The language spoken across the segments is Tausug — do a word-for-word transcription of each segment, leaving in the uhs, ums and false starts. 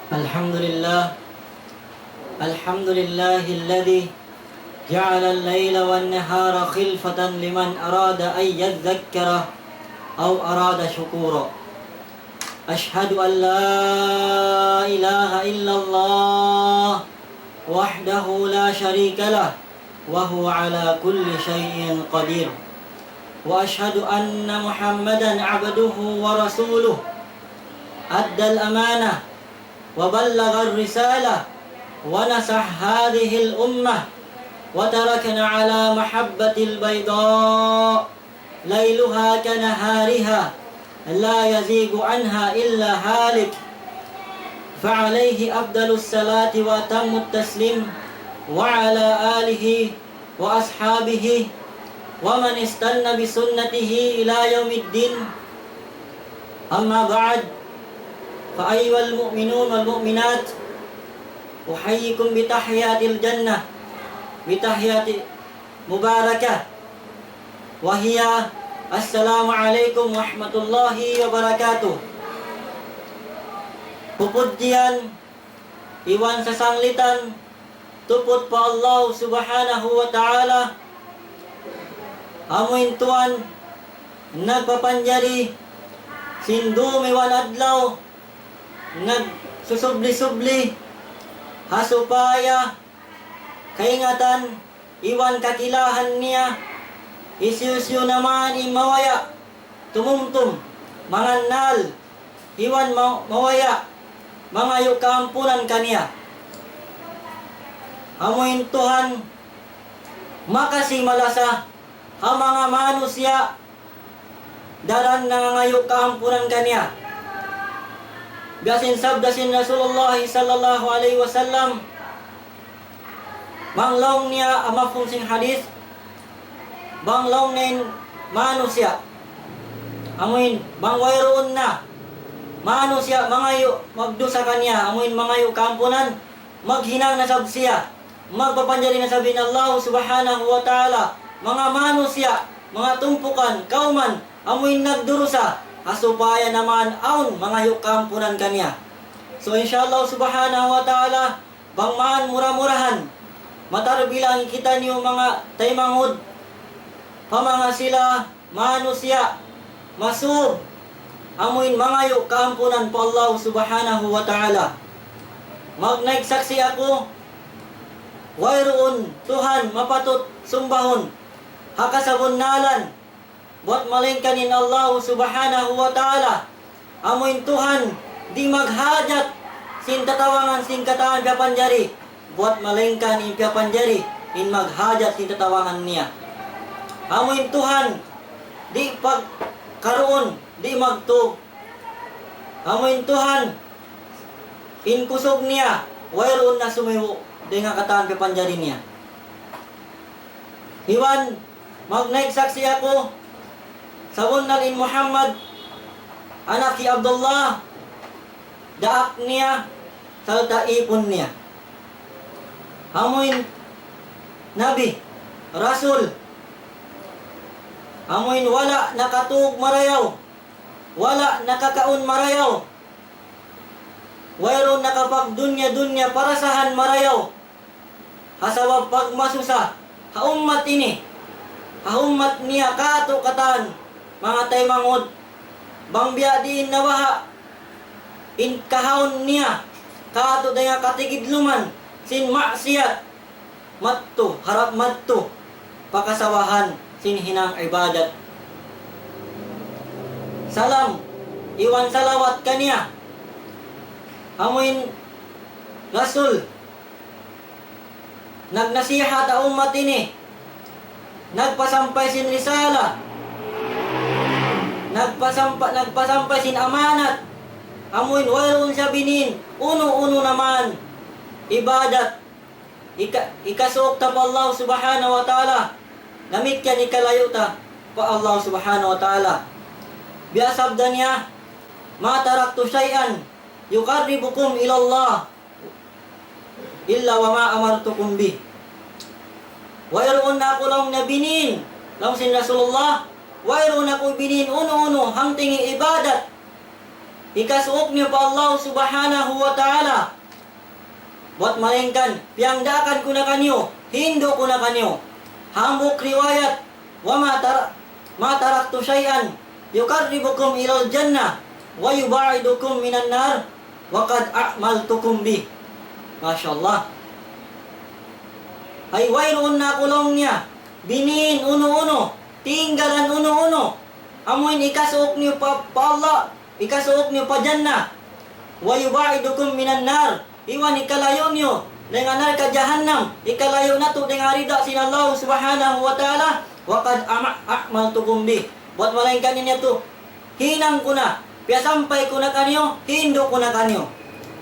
الحمد لله. الحمد لله الذي جعل الليل والنهار خلفة لمن أراد أن يذكر أو أراد شكورا. أشهد أن لا إله إلا الله وحده لا شريك له، وهو على كل شيء قدير. وأشهد أن محمدا عبده ورسوله، أدى الأمانة وبلغ الرسالة ونصح هذه الأمة وتركنا على محبة البيضاء ليلها كنهارها لا يزيغ عنها إلا هالك، فعليه أفضل الصلاة وأتم التسليم وعلى آله وأصحابه ومن استن بسنته إلى يوم الدين. أما بعد، فأيها المؤمنون والمؤمنات، أحييكم بتحية الجنة، بتحية مباركة، وهي السلام عليكم ورحمة الله وبركاته. Pupudjian iban sasanglitan tuput pa Allah Subhanahu wa Ta'ala, amu in Tuhan nagpapanjari sin dum iban adlaw, nagsusubli-subli, ha supaya kaingatan iban kakilahan niya, hisiyu-siyu na man in mabaya', tumumtum, mangannal, iban ma-, mabaya', mangayu' kaampunan kaniya. Amu in Tuhan makasi malasa ha manga manusiya' daran nangangayu' kaampunan kaniya. Biya' sin sabda sin Rasulullah sallallahu alayhi wasallam, bang laung niya, a, mafhum sin hadith, bang laung niya in manusiya', amuin, bang wayruun na manusiya' mangayu' magdusa kaniya, amuin mangayu' kaampunan, maghinang na isab siya, magpapanjari na isab in Allah Subhanahu wa Ta'ala, manga manusiya', manga tumpukan, kawman, amuin nagdurusa, ha supaya na man awn mangayu' kaampunan kaniya. So, insha Allah Subhanahu wa Ta'ala, bang man mura-murahan, matarbilang kitaniyu manga taymanghud, pa manga sila manusiya' masub, amuin mangayu' kaampunan pa Allah Subhanahu wa Ta'ala. Magnaik saksi' aku, wayruun Tuhan mapatut sumbahun ha kasabunnalan, buwat malaingkan in Allah Subhanahu wa Ta'ala. Amuin Tuhan di' maghajat sin tatabangan sin katan piyapanjari, buwat malaingkan in piyapanjari in maghajat sin tatabangan niya. Amuin Tuhan di' pagkaruun, di' magtug. Amuin Tuhan in kusug niya, wayruun na sumibu' dayn ha katan piyapanjari niya. Iban magnaik saksi' aku, sabunnal in Muhammad, anak hi Abdullah, daak niya, sarta' ipun niya. Amuin Nabi, Rasul, amuin wala' nakatug marayaw, wala' nakakaun marayaw, wayruun nakapagdunya-dunya parasahan marayaw, ha sabab pagmasusa ha ummat ini, ha ummat niya katu' katan, manga taymanghud, bang biya' diin na baha' in kahaun niya, katu' dayn ha katigidluman sin maksiyat, madtu, harap madtu pa kasawahan sin hinang ibadat. Salam iban salawat kaniya, amuin Rasul, nagnasihat ha ummat ini, nagpasampay sin risala, nagpasampa-, nagpasampay sin amanat, amuin wayruun siya binin unu-unu na man ibadat, ika-, ikasuuk ta pa Allah Subhanahu wa Ta'ala, damikkiyan ikalayu' ta pa Allah Subhanahu wa Ta'ala. Biya' sabda niya, ما تركت شيئا يقربكم إلى الله إلا وما أمرتكم به. Wayruun na aku laung niya binin, laung sin Rasulullah, wayruun aku binin unu-unu hangtingi ibadat hikasuuk niyu pa Allah Subhanahu wa Ta'ala. Buat malaingkan, piyangdaakan ku na kaniyu, hindu' ku na kaniyu. Hambuuk riwayat, وما تر-، ما تركت شيئا يقربكم إلى الجنة ويباعدكم من النار وقد أعملتكم به. Masha Allah. Ay, wayruun na aku laung niya binin unu-unu, tinggalan unu-unu. Amuin hikasuuk niyu pa, pa Allah, hikasuuk niyu pa jannah. ويباعدكم من النار. Iban hikalayu' niyu dayn ha narka' jahannam, hikalayu' natu' dayn ha rida sin Allah Subhanahu wa Ta'ala, وقد أعم-، أعملتكم به. Buat malaingkan ini yadtu, hinang ku na, piyasampay ku na kaniyu, hindu' ku na kaniyu.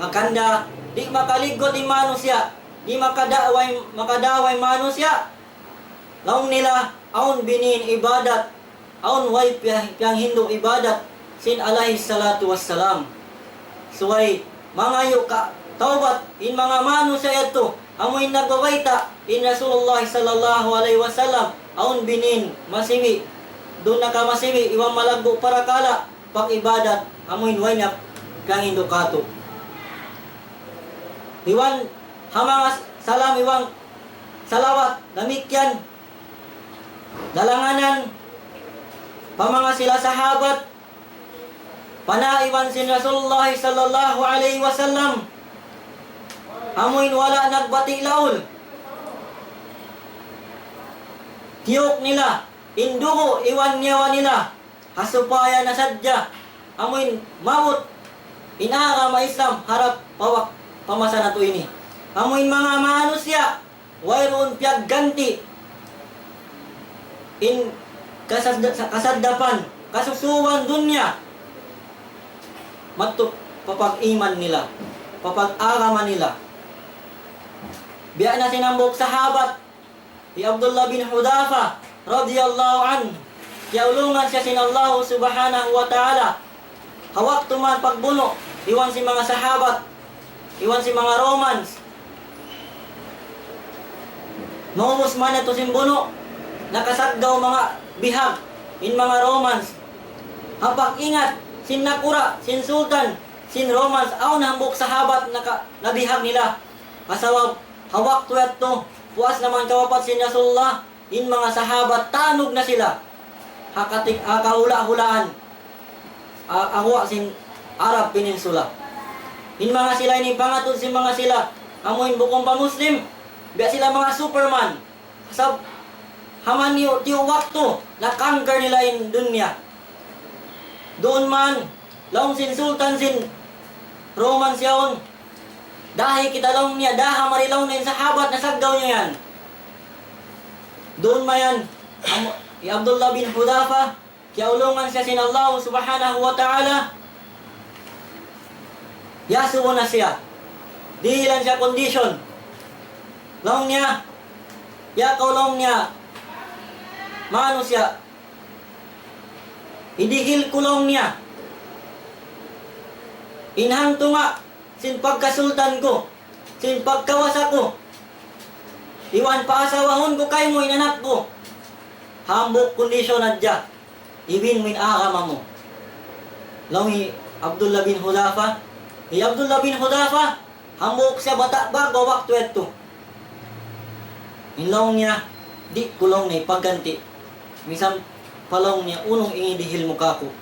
Hangkan da, di' makaliggut in manusiya', di' makadawa in, makadawa in manusiya', laung nila, awn binin ibadat, awn way piya-, piyanghindu' ibadat sin alayhi salatu wassalam. Subay mangayu' katawbat in manga manusiya' yadtu, amu in nagbabayta' in Rasulullah sallallahu alayhi wasallam, awn binin masibi', duun na ka masibi', iban malaggu' parakala', pag-ibadat, amu in way niya piyanghindu' katu'. Iban ha manga salam iban salawat, damikkiyan, dalanganan pa manga sila sahabat, panaiban sin Rasulullah sallallahu alayhi wasallam, amu in wala' nagbati' laul. Tiyuk nila in dugu' iban nyawa nila, ha supaya na sadja amu in maabut in agama Islam harap pa wak-, pa masa natu' ini. Amu in manga manusiya', wayruun piyagganti' in kasad-, kasaddapan, kasusuwan dunya, madtu pa pag-iman nila, pa pag-agama nila. Biya' na sin hambuuk sahabat, hi Abdullah bin Hudhafa radiyallahu anhu, kiyaulungan siya sin Allah Subhanahu wa Ta'ala. Ha waktu man pagbunu', iban sin manga sahabat, iban sin manga Romans. Naubus man yadtu sin bunu', nakasaggaw manga bihag in manga Romans. Ha pag-ingat sin nakura', sin sultan, sin Romans, awn hambuuk sahabat naka-, nabihag nila. Sabab ha waktu yadtu, puas na man kawapat sin Rasulullah, in manga sahabat tanug na sila ha katik-, ha kahula'-hulaan, ha, ha guwa' sin Arab Peninsula. In manga sila ini pangatud sin manga sila, amu in bukun pa Muslim, biya' sila manga Superman. Sabab ha manga tiyu'-tiyu' waktu, na-conquer nila in dunya. Duun man, laung sin sultan sin Romans yaun, dahi kita laung niya, daha mari laung niya in sahabat nasaggaw niyu yan. Duun mayan, amu-, hi Abdullah bin Hudhafa, kiyaulungan siya sin Allah Subhanahu wa Ta'ala, iyasubu na siya. Dihilan siya condition. Laung niya, ya kaw laung niya, manusiya', hidihil ku laung niya in hangtunga' sin pagkasultan ku, sin pagkawasa ku, iban paasawahun ku kaymu in anak ku. Hambuuk kondisyon hadja, ibin mu in agama mu. Laung hi Abdullah bin Hudhafa, hi Abdullah bin Hudhafa, hambuuk siya bata' ba'gu waktu yadtu. In laung niya, di' ku laung niya ipagganti'. Misan pa laung niya, unu in idihil mu kāku'.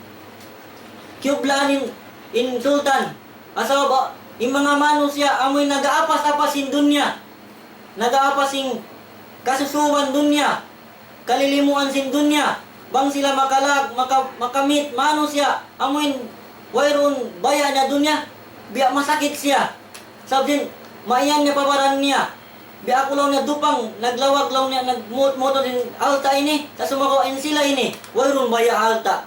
Kiyublaan in, in sultan, sabab, in manga manusiya', amu in nag-aapas-apas sin dunya. Nag-aapas sin kasusuwan dunya. Kalilimuan sin dunya, bang sila makalag-, maka-, makamit manusiya', amu in wayruun baya' niya dunya, biya' masakit siya. Sabab sin, maiyan niya pa baran niya. Biya' aku laung niya dupang, naglawag laung niya, nagmuut-muut sin alta' ini, sa' sumagawa' in sila ini, wayruun baya' alta'.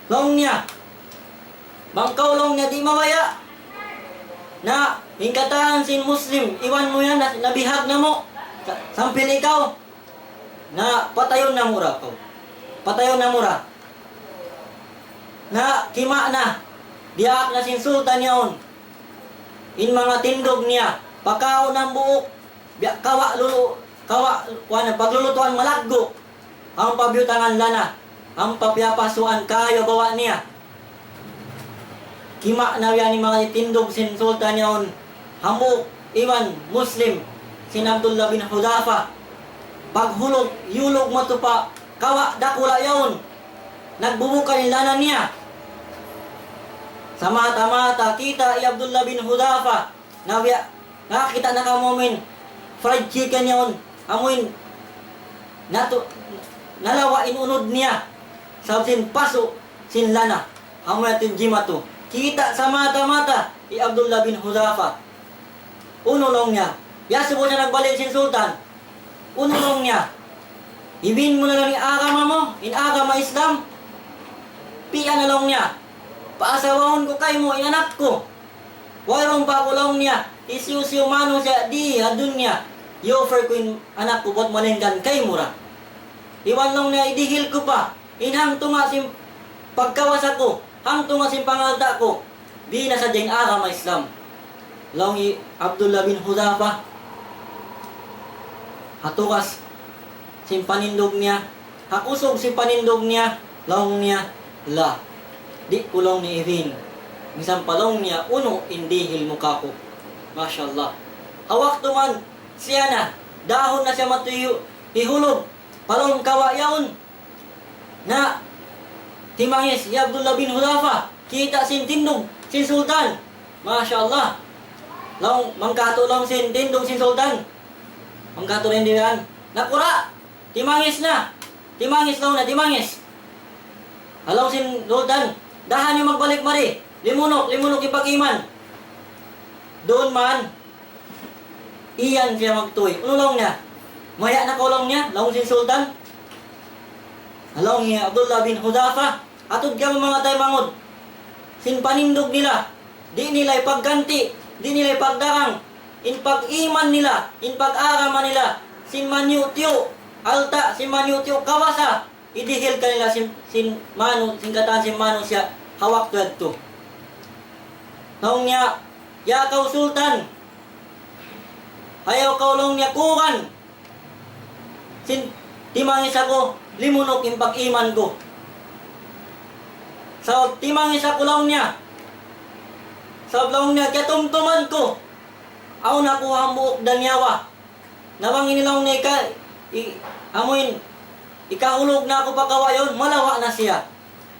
Laung niya, bang kaw laung niya di' mabaya', na in katan sin Muslim, iban mu yan, na-, nabihag namu', sa-, sampay ikaw, na patayun namu' ra kaw. Patayun namu' ra. Na kima' na, diyaak na sin sultan yaun. In manga tindug niya, pakaun hambuuk, biya' kawa' lulu-, kawa', kuwan, paglulutuan malaggu'. Ampa biyutangan lana, ampa piyapasuan kayu bawa' niya. kima' na biya' ini manga tindug sin sultan yaun, hambuuk iban Muslim, sin Abdullah bin Hudhafa. Paghulug, iyulug matu pa kawa' dakula' yaun. Nagbubuka in lana niya. Samata-mata kita' hi Abdullah bin Hudhafa, na biya', nakakita' na kamu amuin fried chicken yaun, amuin natu-, nalawa' in unud niya, sabab sin pasu' sin lana, amu yadtu in jimatu. Kita' samata-mata hi Abdullah bin Hudhafa. Unu laung niya, iyasubu siya nagbalik sin sultan. Unu laung niya, ibin mu na laung in agama mu, in agama Islam. Piya na laung niya, paasawahun ku kaymu in anak ku. Wayruun pa aku laung niya hisiyu-siyu manusiya' di ha dunya, i-offer ku in anak ku bat malaingkan kaymu ra. Iban laung niya idihil ku pa in hangtunga' sin pagkawasa ku, hangtunga' sin pangalta' ku, bina sadja in agama Islam. Laung hi Abdullah bin Hudhafa, ha tugas sin panindug niya, ha kusug sin panindug niya, laung niya, la. Di' ku laung niya ibin. Misan pa laung niya, unu in dihil mu kāku'. Masha Allah. Ha waktu man, siya na, dahun na siya matu hi-, hihulug pa lawm kawa' yaun. Na, timangis hi Abdullah bin Hudhafa, kita' sin tindug sin sultan. Masha Allah. Laung, mangkatu' laung sin tindug sin sultan. Mangkatu' laung diyan. Nakura'. Timangis na. Timangis laung na, timangis. Laung sin sultan, dahan niyu magbalik mari. Limunuk, limunuk in pag-iman. Duun man, iyan siya magtuy. Unu laung niya? Maya' na kaw laung niya, laung sin sultan. Laung hi Abdullah bin Hudhafa, atud kamu manga taymanghud sin panindug nila. Di' nila ipagganti', di' nila ipagdagang in pag-iman nila, in pag-agama nila, sin maniyu'-tiyu' alta', sin maniyu'-tiyu' kawasa, idihil kanila sin, sin manu-, sin katan sin manusiya' ha waktu yadtu. Laung niya, ya kaw sultan, ayaw kaw laung niya kugan sin timangis aku, limunuk in pag-iman ku. Sabab timangis aku laung niya. Sabab laung niya, kiyatumtuman ku. Awn aku hambuuk da nyawa. Na bang ini laung niya ika-, i-, amuin, ikahulug na aku pa kawa' yaun, malawa' na siya.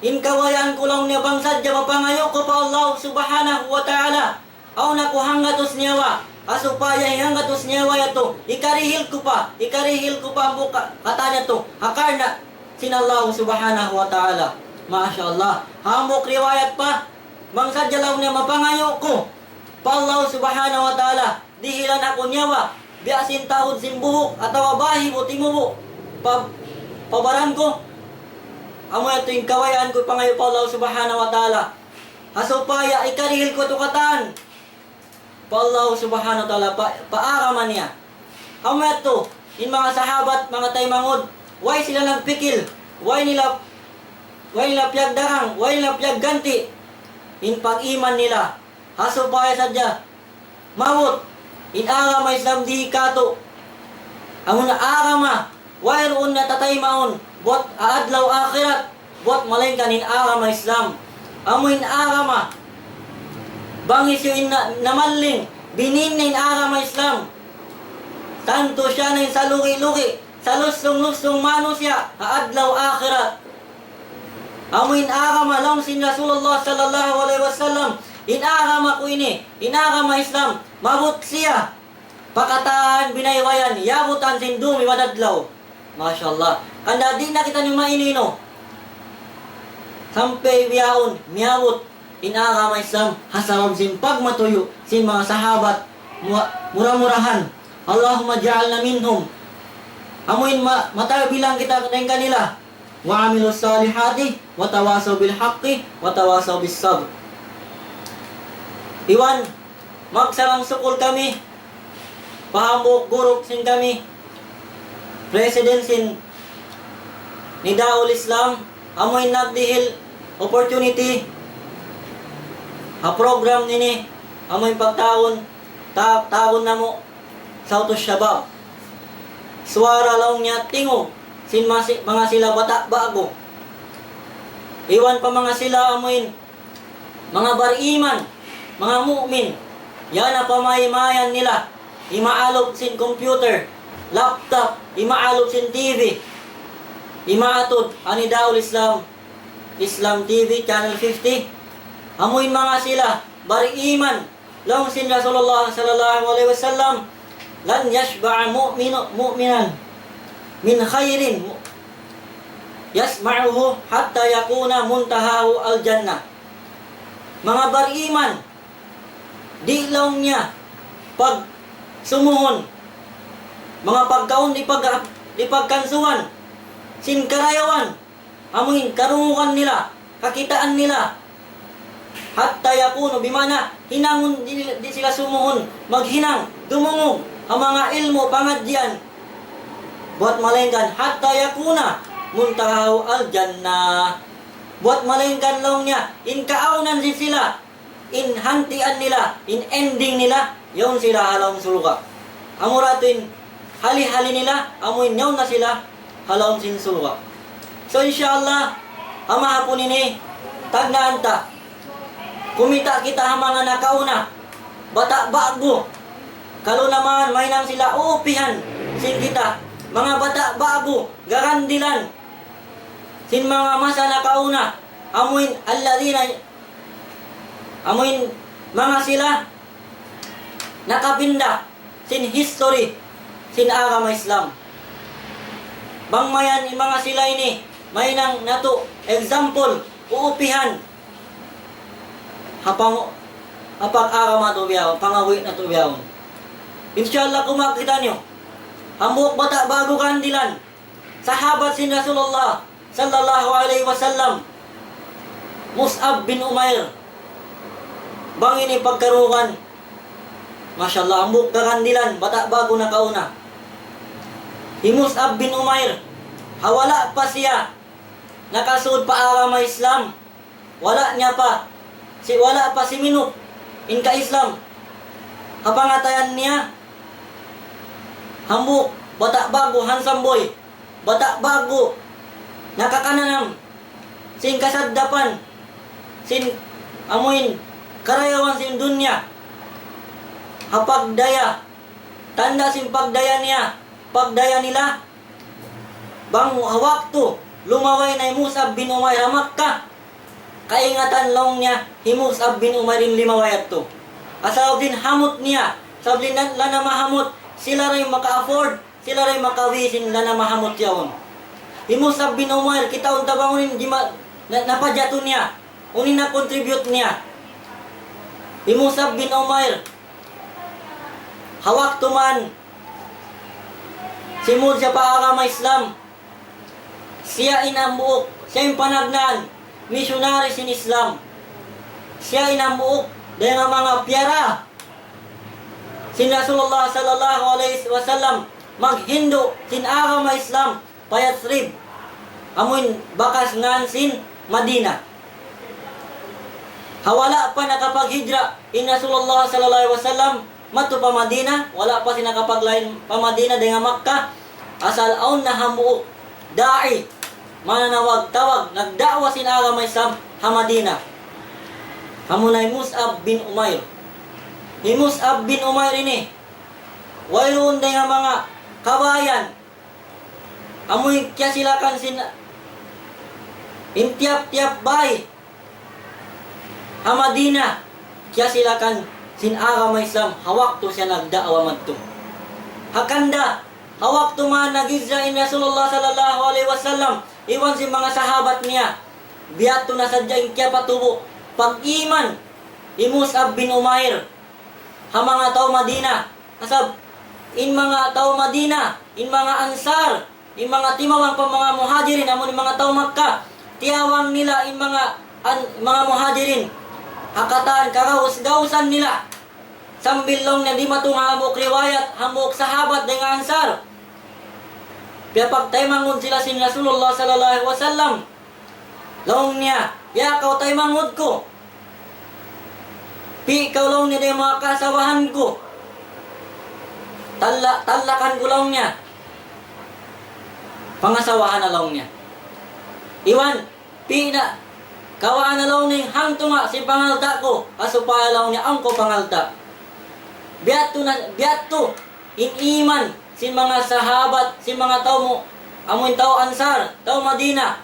In kabayaan ku laung niya bang sadja mapangayu' ku pa Allah Subhanahu wa Ta'ala. Awn aku hanggatus nyawa, ha supaya in hanggatus nyawa yadtu, ikarihil ku pa, ikarihil ku pa hambuuk ka-, katan yadtu, ha karna' sin Allah Subhanahu wa Ta'ala. Masha Allah. Hambuuk riwayat pa, bang sadja laung niya mapangayu' ku pa Allah Subhanahu wa Ta'ala, dihilan aku nyawa, biya' sin tahun sin buhuk, atawa bahi' mu timubu', pa, pa baran ku, amu yadtu in kabayaan ku pangayu' pa Allah Subhanahu wa Ta'ala. Ha supaya ikarihil ku yadtu katan pa Allah Subhanahu wa Ta'ala, pa, pa agama niya. Amu yadtu, in manga sahabat, manga taymanghud, way sila nagpikil, way nila, way nila piyagdagang, way nila piyagganti' in pag-iman nila. Ha supaya sadja maabut in agama Islam dii kātu'. Amu in agama wayruun na tataymaun buwat ha adlaw akhirat, buwat malaingkan in agama Islam. Amu in agama, bang hisiyu in na-, namalling, bininni in agama Islam, tantu siya na in salugi'-lugi', salusung-lusung manusiya' ha adlaw akhirat. Amu in agama laung sin Rasulullah sallallahu alayhi wasallam, in agama ku ini, in agama Islam, maabut siya pa katan binaybayan, yabutan sin dum iban adlaw. Masha Allah. Hangkan di' na kitaniyu mainu-inu. Sampay bihaun, miyabut in agama Islam, ha sabab sin pagmatuyu' sin manga sahabat, mu-, mura-murahan. اللهم اجعلنا منهم. Amu in ma-, matabilang kita dayn kanila. وعملوا الصالحات وتواصوا بالحق وتواصوا بالصبر. Iban, magsalam sukul kami pa hambuuk guru sin kami, president sin Nidaul Islam, amu in nagdihil opportunity ha program ini, amu in pagtawagun, ta-, tawagun namu' Sawtus Shabab. Suwara laung niya tingug sin masi-, manga sila bata' ba'gu. Iban pa manga sila amu in Manga bariman, manga mu'min, yan na pamaymayan nila, imaalup sin computer, laptop, imaalup sin T V, imaatud ha Nidaul Islam, Islam T V, Channel fifty. Amuin manga sila, bariman, laung sin Rasulullah sallallahu alayhi wasallam, لن يشبع مؤمن مؤمنا من خير يسمعه حتى يكون منتهاه الجنة. Manga bariman, di' laung niya pagsumuhun, manga pagkaun di' pag-, di' pagkansuan, sin karayawan, amuin karungugan nila, kakitaan nila. حتى يكونوا, bima'na, hinangun di', di' sila sumuhun, maghinang, dumungug, ha manga ilmu' pangadjian. Buwat malaingkan, حتى يكون منتهاه الجنة. Buwat malaingkan laung niya, in kaawnan sin sila, in hantian nila, in ending nila, yaun sila ha lawm surga'. Amura tuud in hali-hali nila, amuin yaun na sila ha lawm sin surga'. So, insya Allah, ha mahapun ini, tagnaan ta. Kumita' kita ha manga nakauna, bata' ba'gu. Kalu naman, mahinang sila uupihan sin kita. Manga bata' ba'gu, garandilan sin manga masa nakauna, amuin الذين, amuin manga sila nakapinda sin history sin agama Islam. Bang mayan in manga sila ini, mahinang natu' example, uupihan ha pang-, ha pag-agama natu' bihaun, pangawi' natu' bihaun. Insya Allah, kumakita' niyu. Hambuuk bata' ba'gu garandilan, sahabat sin Rasulullah sallallahu alayhi wasallam, Mus'ab bin Umair. Bang ini pagkarungugan, masya Allah, hambuuk garandilan, bata' ba'gu nakauna. Hi Mus'ab bin Umair, ha wala' pa siya nakasud pa agama Islam, wala' niya pa, si-, wala' pa siminup in ka-Islam. Ha pangatayan niya, hambuuk, bata' ba'gu, handsome boy, bata' ba'gu, nakakananam sin kasaddapan, sin amuin karayawan sin dunya, ha pagdaya, tanda' sin pagdaya niya, pagdaya nila, bang ha waktu lumaway na hi Mus'ab bin Umair ha Makkah, kaingatan laung niya hi Mus'ab bin Umair in limaway yadtu. Sabab sin hamut niya, sabab sin la-, la na mahamut, sila ra in maka-afford, sila ra in makawi sin la na mahamut yaun. Hi Mus'ab bin Umair, kitaun ta bang unu in jima-, na-, napajatu niya, unu in na-contribute niya. Hi Mus'ab bin Umair, ha waktu man simud siya pa agama Islam, siya in hambuuk, siya in panagnaan, missionary sin Islam. Siya in hambuuk, dayn ha manga piyara sin Rasulullah sallallahu alayhi wasallam, maghindu' sin agama Islam pa Yathrib, amuin bakas ngan sin Madina. Ha wala' pa nakapaghijra in Rasulullah sallallahu alayhi wasallam madtu pa Madina, wala' pa siya nakapaglain pa Madina dayn ha Makkah, asal awn na hambuuk da'i, mananawag-tawag, nagda'wa sin agama Islam ha Madina. Amuna hi Mus'ab bin Umair. Hi Mus'ab bin Umair ini, wayruun dayn ha manga kabayan, amuin kiyasilakan sin, in tiyap-tiyap bay ha Madina, kiyasilakan sin agama Islam, ha waktu siya nagda'wa madtu. Hangkan da, ha waktu man naghijra in Rasulullah sallallahu alayhi wasallam, iban sin manga sahabat niya, biya' tu na sadja in kiyapatubu' pag-iman hi Mus'ab bin Umair ha manga tau Madina. Sabab in manga tau Madina, in manga Ansar, in manga timawang pa manga Muhajirin, amun in manga tau Makkah, tiyawang nila in manga an-, manga Muhajirin ha katan kagaus-gausan nila. Sambil laung niya dimatung ha hambuuk riwayat, hambuuk sahabat dayn ha Ansar, piyapagtaymanghud sila sin Rasulullah sallallahu alayhi wasallam. Laung niya, "Ya kaw taymanghud ku, pī' kaw," laung niya, "dayn ha manga kaasawahan ku. Talla-, tallakan ku," laung niya, "pangasawahan na," laung niya. Iban, "Pī' na, Kawaa na laung niya in hangtunga' sin pangalta' ku, ha supaya laung niya awn kaw pangalta'. Biya' tu na, biya' tu in iman sin manga sahabat, sin manga tau mu, amuin tau Ansar, tau Madina.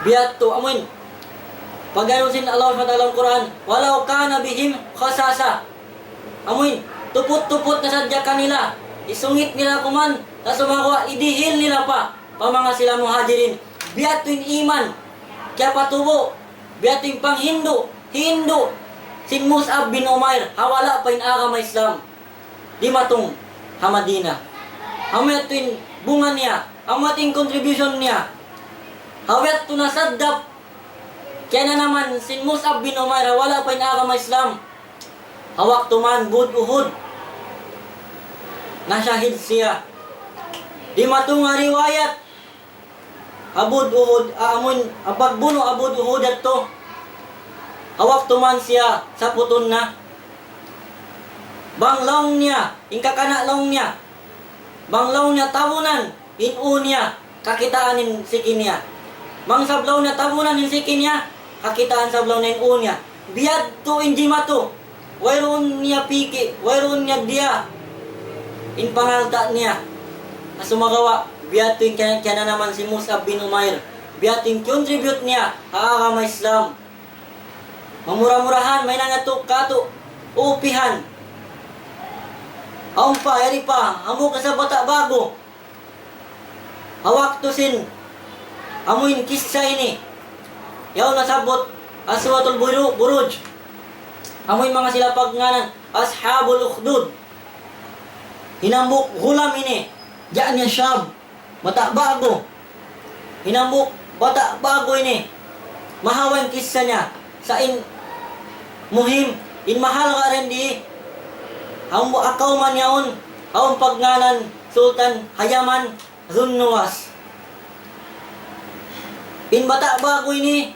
Biya' tu, amuin. Pag-anu sin Allah subhanahu wa ta'ala ha Qur'an, ولو كان بهم خصاصة. Amuin, tuput-tuput na sadja kanila. Isungit nila kuman, sumagawa' idihil nila pa, pa manga sila Muhajirin. Biya' tu in iman, kiyapatubu', biya' tu in panghindu', hindu', sin Mus'ab bin Umair, ha wala' pa in agama Islam dimatung ha Madina. Amu yadtu in bunga niya, amu yadtu in contribution niya. Ha wala' tu nasaddap, kiyananaman sin Mus'ab bin Umair, ha wala' pa in agama Islam. Ha waktu man, bud Uhud, nashahid siya. Dimatung ha riwayat, ha bud Uhud, ah, amun, ha pagbunu' ha bud Uhud yadtu. Ha waktu man siya saputun na. Bang laung niya, in kakana' laung niya. Bang laung niya tabunan in ū niya, kakitaan in siki niya. Bang sab laung niya tabunan in siki niya, kakitaan sab laung niya in ū niya. Biya' tu in jimatu, wayruun niya piki', wayruun niya diya in pangalta' niya. Na sumagawa', biya' tu in kiyan-, kiyananaman sin Mus'ab bin Umair. Biya' tu in contribute niya ha agama Islam. Mamura-murahan, mahinang natu' katu' upihan. Awn pa, yari pa, hambuuk na sa bata' ba'gu. Ha waktu sin, amuin kissa ini. Yaun nasabbut, Ghazwatul Buru-, Buruj. Amuin manga sila pagngānan, Ashabul Ukhdud. Hinambuuk ghulam ini. Ja'nya shab. Bata' ba'gu. Hinambuuk bata' ba'gu ini. Mahaba' in kissa niya. Sa' in muhim, in mahalga' dayn di, awn bu-, ha kawman yaun, awn pagngānan Sultan ha Yaman, Dhun Nuwas. In bata' ba'gu ini,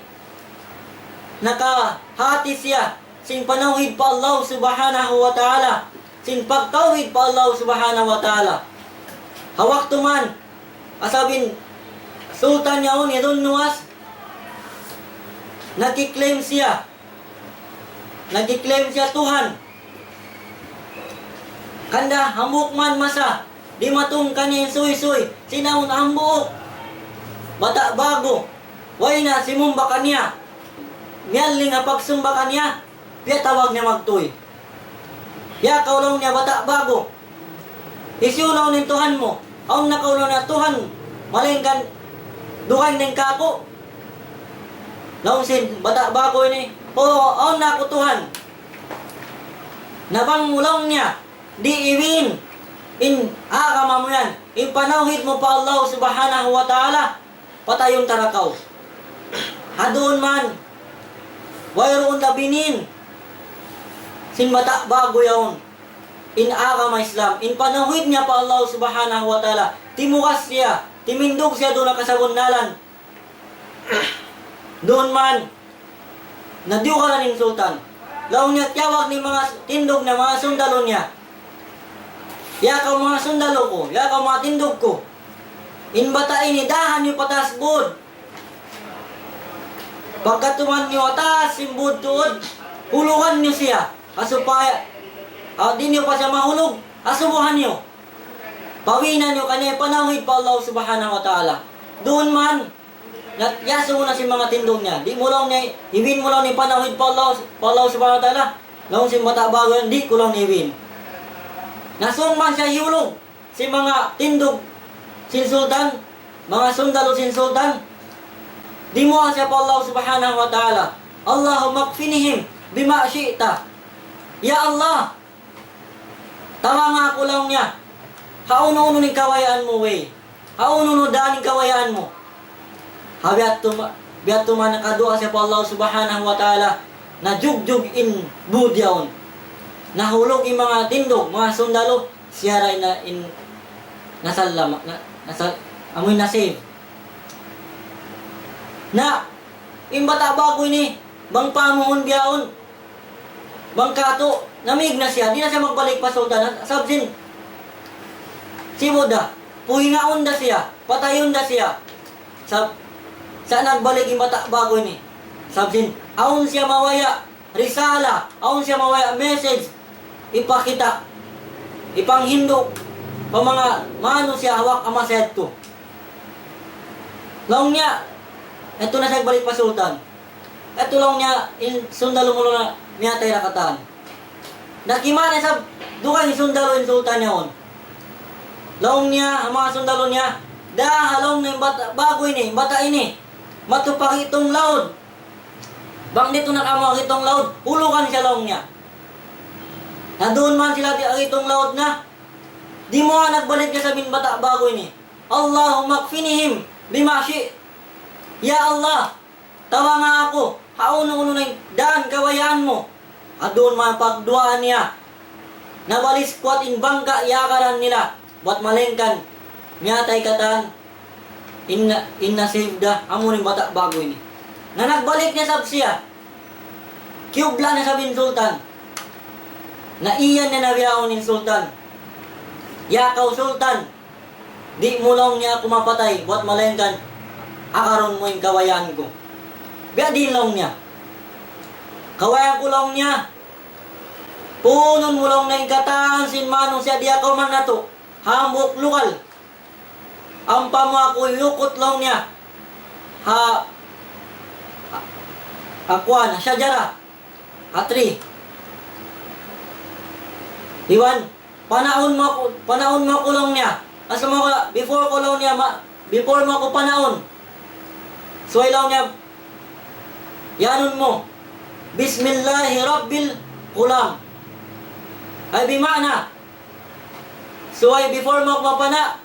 nakahāti siya sin panawhid pa Allah Subhanahu wa Ta'ala, sin pagtawhid pa Allah Subhanahu wa Ta'ala. Ha waktu man, asal in Sultan yaun, hi Dhun Nuwas, nagki-claim siya. Nagki-claim siya Tuhan. Hangkan hambuuk man masa, dimatung kaniya in suysuy, sin awn hambuuk bata' ba'gu. Way na simumba kaniya. Miyalling ha pagsumba kaniya, piyatawag niya magtūy. "Ya kaw," laung niya, "bata' ba'gu. Hisiyu laung in Tuhan mu? Awn na kaw laung niya Tuhan, malaingkan dugaing dayn kāku'?" Laung sin bata' ba'gu ini, "Huun, awn na aku Tuhan." "Na bang mu," laung niya, "di' iwin in agama mu yan, in panawhid mu pa Allah Subhanahu wa Ta'ala, patayun ta da kaw." Ha duun man, wayruun da binin sin bata' ba'gu yaun in agama Islam, in panawhid niya pa Allah Subhanahu wa Ta'ala, timugas siya, timindug siya duun ha kasabunnalan. Duun man, nadiyugalan in sultan. Laung niya, tiyawag niya in manga tindug niya, manga sundalu niya. "Ya kaw manga sundalu ku, ya kaw manga tindug ku. In bata' ini, dāhan niyu pataas bud. Pagkatuman niyu ha taas sin bud tuud, hulugan niyu siya. Ha supaya, ah, di' niyu pa siya mahulug, asubuhan niyu. Pawinan niyu kaniya in panawhid pa Allah Subhanahu wa Ta'ala." Duun man, nag-, iyasubu na sin manga tindug niya. "Di' mu laung niya, iwin mu laung niya in panawhid pa Allah, pa Allah Subhanahu wa Ta'ala?" Laung sin bata' ba'gu yan, "Di' ku laung niya iwin." Na sūng man siya hiyulug sin manga tindug sin sultan, manga sundalu sin sultan. Dimuwaa siya pa Allah Subhanahu wa Ta'ala, "اللهم اكفنهم بما شئت." "Ya Allah, tabanga aku," laung niya, "ha unu-unu in kabayaan mu, way. Ha unu-unu dān in kabayaan mu." Ha biya' tu ma-, biya' tu man nakaduwaa siya pa Allah Subhanahu wa Ta'ala, najugjug in bud yaun. Nahulug in manga tindug, manga sundalu, siya da in, in nasalama, na, nasal-, amu in na-save. Na, in bata' ba'gu ini, bang pamuhun bihaun, bang katu', namig na siya, di' na siya magbalik pa sultan, sabab sin, sibu' da, puhingaun da siya, patayun da siya. Sa' Sa' nagbalik in bata' ba'gu ini. Sabab sin, awn siya mabaya' risala, awn siya mabaya' message, hipakita', hipanghindu' pa manga manusiya' ha waktu masa yadtu. Laung niya, yadtu na siya balik pa sultan. Yadtu laung niya, in sundalu mu laung niya, miyatay na katan. Nakima' na isab dugaing sundalu in sultan yaun. Laung niya, ha manga sundalu niya, "Daa ha laung niya in bata' ba'gu ini, bata' ini. Madtu pa gitung laud. Bang didtu na kamu ha gitung laud, hulugan siya," laung niya. Na duun man sila di ha gitung laud na. Di' mu nagbalik niya isab in bata' ba'gu ini. "Allahumma kfinihim bima shi'ta." "Ya Allah, tabanga aku ha unu-unu na in dān kabayaan mu." Adun man pagduwaa niya. Nabalis kuwat in bangka' iyagaran nila. Buwat malayngkan miyatay katan. Inna, inna safe da, amu in bata' ba'gu ini. Na nagbalik na isab siya. Kiyubla na isab in sultan. Na iyan na nabiyaun in sultan. "Ya kaw sultan, di' mu laung niya aku mapatay, buwat malayngkan agarun mu in kabayaan ku." "Biya' diin laung niya?" "Kabayaan ku laung niya, puunun mu laung niya in katan sin manusiya' di' ha kawman natu', hambuuk lugal. Ampa mu aku iyukut laung niya ha, ha, ha kuwan, ha shajara, ha tree. Iban, panaun mu aku, panaun mu aku laung niya. Asa mu ka, before ku laung niya, ma-, before mu aku panaun, subay laung niya, iyanun mu, Bismillahi Rabbil Ghulam." Ay, bima'na, subay before mu aku mapana',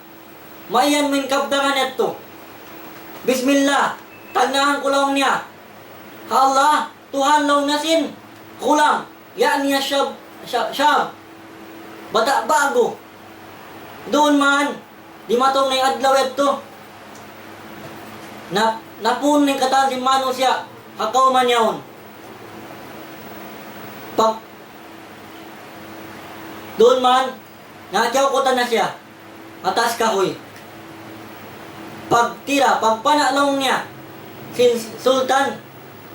maiyan mu in kabtangan yadtu. "Bismillah, tagnaan ku laung niya ha Allah, Tuhan laung niya sin ghulam, ya'ni shab, shab, shab, bata' ba'gu." Duun man, dimatung na in adlaw yadtu. Na, napuun na in katan sin manusiya' ha kawman yaun. Pag, duun man, nakiyawkutan na siya ha taas kahuy. Pagtira, pagpana' laung niya sin sultan,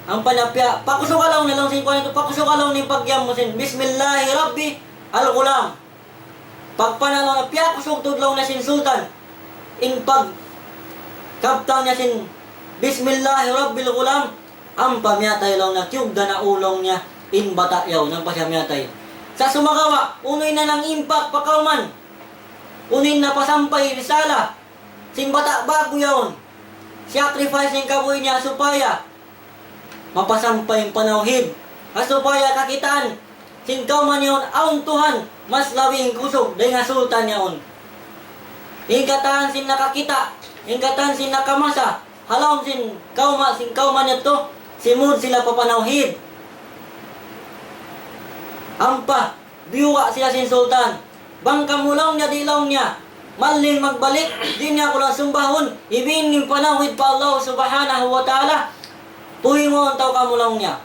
ampa niya piya, pakusuga laung niya laung sin kuwan yadtu, pakusuga laung niya in pagyan mu sin, "Bismillahi Rabbi al-Ghulam." Pagpana' laung niya, piyakusug tuud laung niya sin sultan in pagkabtang niya sin, "Bismillahi Rabbil Ghulam." Ampa miyatay laung niya, kiyugdan na ū laung niya in bata' yaun, ampa siya miyatay. Sa' sumagawa', unu in nanang impact pa kawman, unu in napasampay risala sin bata' ba'gu yaun, sacrifice in kabuhi' niya supaya mapasampay in panawhid, ha supaya kakitaan sin kawman yaun awn Tuhan mas labi in kusug dayn ha sultan yaun. In katan sin nakakita', in katan sin nakamasa ha lawm sin kawma-, sin kawman yadtu, simud sila pa panawhid. Ampa, biyuga' sila sin sultan. "Bang kamu," laung niya, "di'," laung niya, "malling magbalik, di' niyu aku laung sumbahun, ibin in panawhid pa Allah Subhanahu wa Ta'ala, puhinguun tau kamu," laung niya.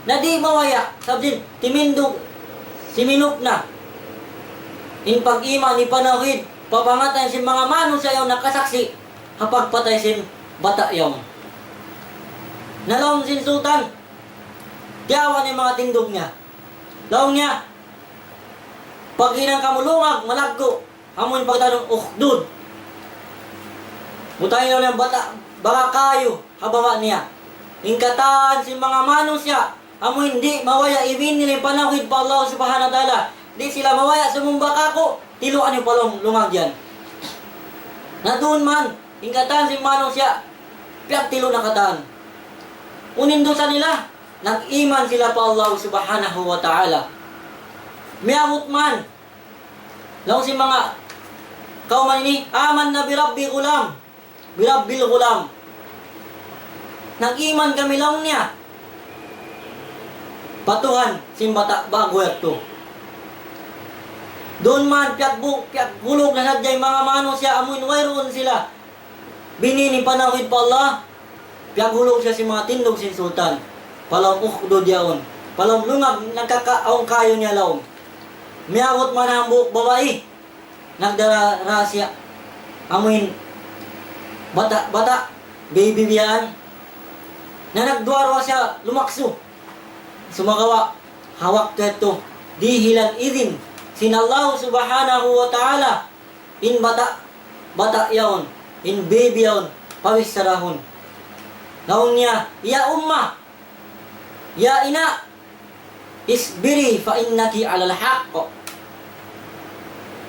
Na di' mabaya', sabab sin timindug, siminup na in pag-iman, in panawhid, pa pangatayan sin manga manusiya' yaun nakasaksi' ha pagpatay sin bata' yaun. Na laung sin sultan, tiyawa' niya in manga tindug niya. Laung niya, "Paghinang kamu lungag, malaggu', amu in pagtawagun ukhdud. Butang laung niya bata', baga kayu ha baba' niya. In katan sin manga manusiya', amu in di' mabaya' ibin nila in panawhid pa Allah Subhanahu wa Ta'ala. Di' sila mabaya' sumumba kāku', tiluan niyu pa lawm lungag yan." Na duun man, in katan sin manusiya', piyagtilu na katan. Unu in dusa nila, nag-iman sila pa Allah Subhanahu wa Ta'ala. Miyabut man, laung sin manga kawman ini, "Amanna bi Rabbi Ghulam, bi Rabbil Ghulam." Nag-iman kami, laung niya, pa Tuhan sin bata' ba'gu yadtu. Duun man, piyagbu-, piyaghulug na sadja in manga manusiya', amu in wayruun sila bini' in panawhid pa Allah, piyaghulug siya sin manga tindug sin sultan. Pa lawm ukhdud yaun. Pa lawm lungag nagkaka-, awn kayu niya lawm. Miyabut man hambuuk babai. Nagdara-, dara siya. Amu in bata', bata'. baby biya' yan. Na nagduwa-ruwa siya lumaksu. Sumagawa', ha waktu yadtu, dihilan idin sin Allah Subhanahu wa Ta'ala, in bata', bata' yaun, in baby yaun, pabichara hun. Laung niya, "Ya umma, ya ina', isbiri fa innaki alal haqq."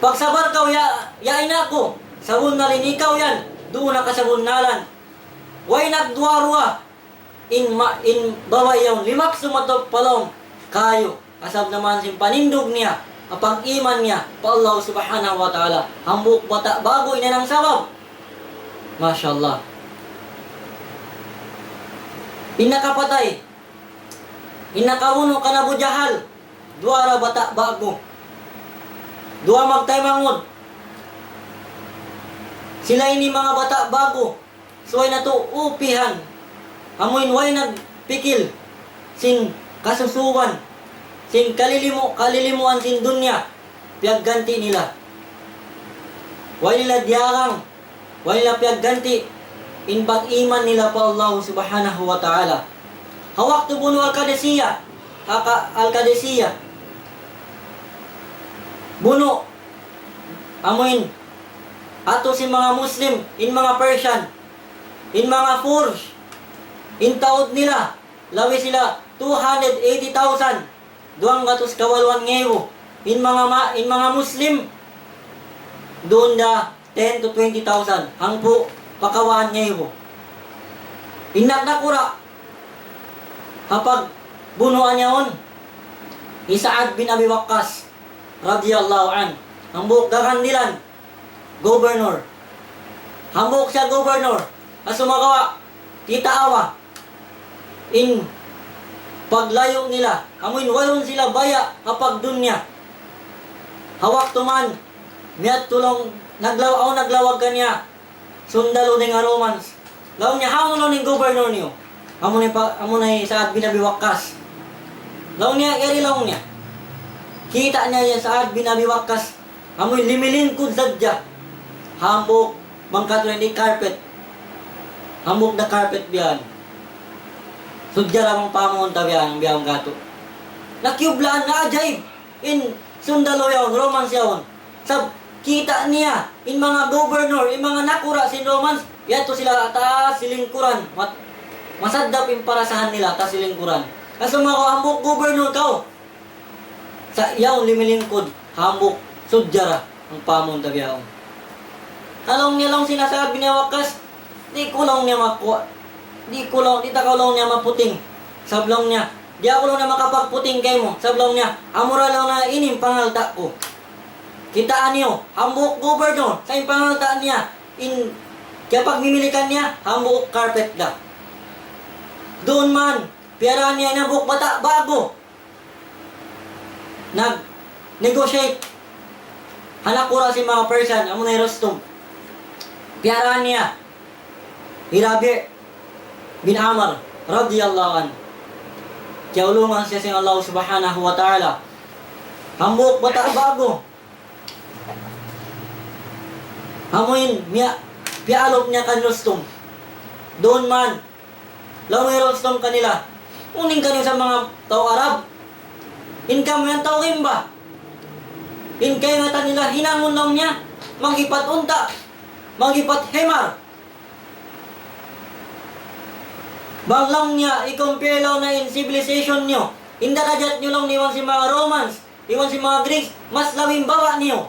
Pagsabar kaw, ya, ya ina' ku, sabunnal in ikaw yan, duun na kasabunnalan. Way nagduwa-ruwa, in ma-, in babai yaun, limaksu madtu pa lawm kayu. Sabab na man sin panindug niya, pag-iman niya pa Allah Subhanahu wa Ta'ala. Hambuuk bata' ba'gu in yan in sabab. Masha Allah. In nakapatay, in nakabunu' kan Abu Jahal, duwa ra bata' ba'gu. Duwa magtaymanghud. Sila ini manga bata' ba'gu. Subay natu' upihan. Amu in way nagpikil sin kasusuwan, sin kalilimu-, kalilimuan sin dunya, piyagganti' nila. Way nila diyarang, way nila piyagganti' in pag-iman nila pa Allah Subhanahu wa Ta'ala. Ha waktu bunu' Al-Qadisiyah, ha ka-, Al-Qadisiyah, bunu', amu in, atu sin manga Muslim, in manga Persian, in manga Furs, in taud nila, labi sila two hundred eighty thousand, duwanggatus kawaluan ngibu. In manga ma-, in manga Muslim, duun da ten to twenty thousand, hangpu' pa kawhaan ngibu. In nag-, nakura', ha pagbunuan yaun, hi Sa'ad bin Abi Waqqas, radiyallahu anhu. Hambuuk gagandilan, governor. Hambuuk siya governor. Na sumagawa', kitaawa in paglayu' nila. Amu in wayruun sila baya' ha pagdunya. Ha waktu man, miyadtu laung, naglaw-, awn naglawag kaniya sundalu dayn ha Romans. Laung niya, "Hawnu laung in governor niyu?" "Amu na hi pa-, amu na hi Sa'ad bin Abi Waqqas." Laung niya, "Yari," laung niya. Kita' niya hi Sa'ad bin Abi Waqqas, amu in limilingkud sadja. Hambuuk bang katu' ini carpet. Hambuuk da carpet biya' yan. Sudja ra bang pamuhun ta biya' yan, biya' yan katu'. Nakiyublaan, naajaib in sundalu yaun, Romans yaun. Sab-, kita' niya, in manga governor, in manga nakura' sin Romans, yadtu sila ha taas silingkuran. Mat-, masaddap in parasahan nila, ha taas silingkuran. Kasu mako hambuuk governor kaw. Sa' yaun limilingkud, hambuuk sudja ra, bang pamuhun ta bihaun. Laung niya laung sin Sa'ad bin Abi Waqqas, "Di' ku," laung niya, "makuha'. Di' ku," laung, "di' ta kaw," laung niya, "maputing." Sabab laung niya, "Di' aku," laung niya, "makapagputing kaymu." Sabab laung niya, "Amura," laung niya, "ini in pangalta' ku." Kitaa niyu, hambuuk governor, sa' in pangalta' niya, in kiyapagmimilikan niya, hambuuk carpet da. Duun man, piyaraan niya in hambuuk bata' ba'gu. Nag-negotiate ha nakura' sin manga Persian, amu na hi Rustum. Piyaraan niya hi Rabi' bin Amr radiyallahu anhu. Kiyaulungan siya sin Allah Subhanahu wa Ta'ala. Hambuuk bata' ba'gu. Amu in, miya-, piyaalup niya kan Rustum. Duun man, laung hi Rustum kanila, "Unu in kaniyu sa manga tau Arab? In kamu yan tau rimba." In kaingatan nila hinangun, laung niya, maghipat unta', maghipat himar. Bang, laung niya, i-compare, laung niya, in civilization niyu, in darajat niyu, laung niya, iban sin manga Romans, iban sin manga Greeks, mas labi in bawa' niyu.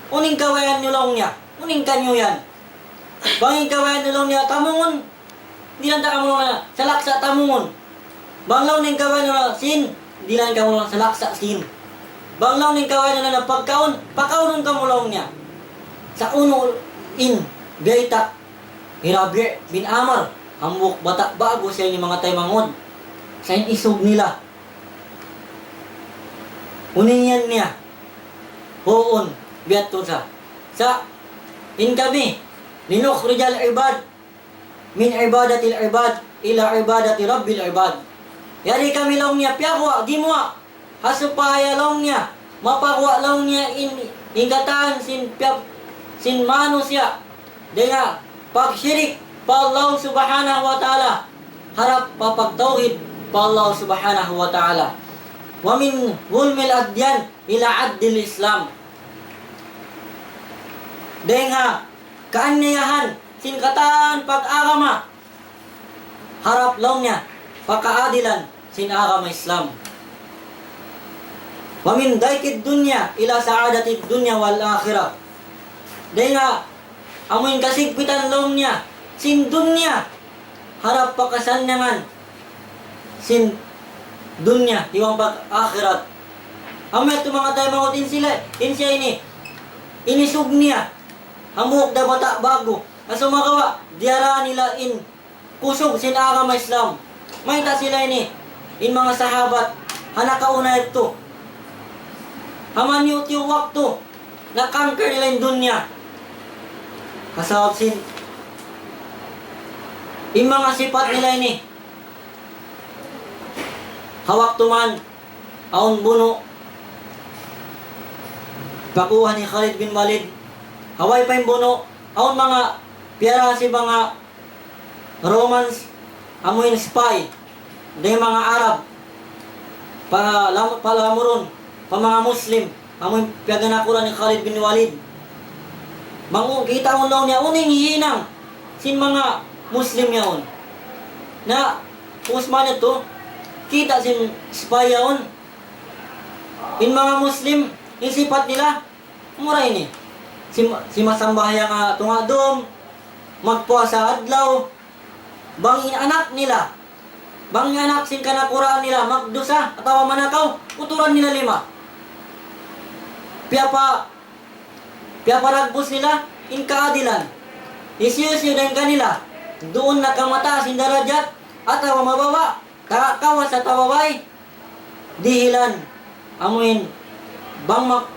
Unu in kabayaan niyu, laung niya? Unu in kaniyu yan? Bang in kabayaan niyu, laung niya, tamungun, dihilan ta kamu, laung niya, salaksa' tamungun. Bang, laung niya, in kabayaan niyu, laung niya, sin, dihilan kamu, laung niya, salaksa' sin. Bang, laung niya, in kabayaan niyu, laung niya, pagkaun, pakaunun kamu, laung niya. Sa' unu in bayta' hi Rabi' bin Amr, hambuuk bata' ba'gu siya ini manga taymanghud. Sa' in isug nila, unu in yan niya? Huun, biya' tu sa. Sa', in kami, لنخرج العباد من عبادة العباد إلى عبادة رب العباد. Yari kami, laung niya, piyaguwa', gimuwa'. Ha supaya, laung niya, mapaguwa', laung niya, in, in katan sin piyag-, sin manusiya'. Dayn ha pagshirik, pa Allah Subhanahu wa Ta'ala, harap pa pagtawhid pa Allah Subhanahu wa Ta'ala. ومن ظلم الأديان إلى عدل الإسلام. Dayn ha kaaniyahan sin katan pag-agama, harap laung niya pa kaadilan sin agama Islam. ومن ضيق الدنيا إلى سعادة الدنيا والآخرة. Dayn ha amuin kasigpitan laung niya sin dunya, harap pa kasannyangan sin dunya iban pag-akhirat. Amu yadtu manga taymanghud, in sila, in siya ini, inisug niya hambuuk da bata' ba'gu. Na sumagawa', diyara nila in kusug sin agama Islam. Mayta' sila ini, in manga sahabat ha nakauna yadtu, ha maniyu-tiyu waktu, na-conquer nila in dunya. Ha sabab sin in manga sipat nila ini. Ha waktu man awn bunu', pakuha ni Khalid bin Walid, ha way pa in bunu', awn manga piyara sin manga Romans, amuin spy, dayn ha manga Arab, pa lam-, pa lamurun pa manga Muslim, amuin piyaganakuran ni Khalid bin Walid. Bang kitaun laung niya unu in hihinang sin manga Muslim yaun. Na, usman yadtu, kita' sin spy yaun, in manga Muslim, in sipat nila, mura ini. Sim-, simasambahayang, ah, tunga' dum, magpuasa adlaw, bang in anak nila, bang in anak sin kanakuraan nila magdusa atawa manakaw, uturan nila lima. Piyapa-, piyaparagbus nila in kaadilan. Hisiyu-siyu dayn kanila, duun na ka mataas in darajat atawa mababa', ta-, kawas atawa way, dihilan, amuin, bang mak-,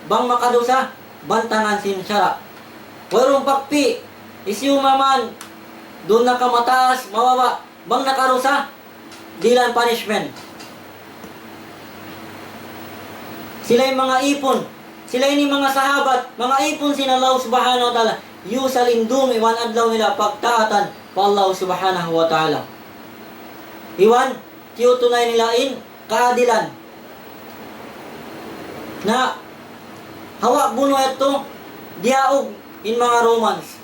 bang makadusa, bantangan sin sara'. Wayruun pagpi', hisiyu mayan, duun na ka mataas, mababa', bang nakadusa, dihilan punishment. Sila in manga ipun, sila ini manga sahabat, manga ipun sin Allah Subhanahu wa Ta'ala, iyusal in dum iban adlaw nila pagtaatan pa Allah Subhanahu wa Ta'ala. Iban, tiyutunay nila in kaadilan. Na, ha waktu bunu' yadtu, diyaug in manga Romans.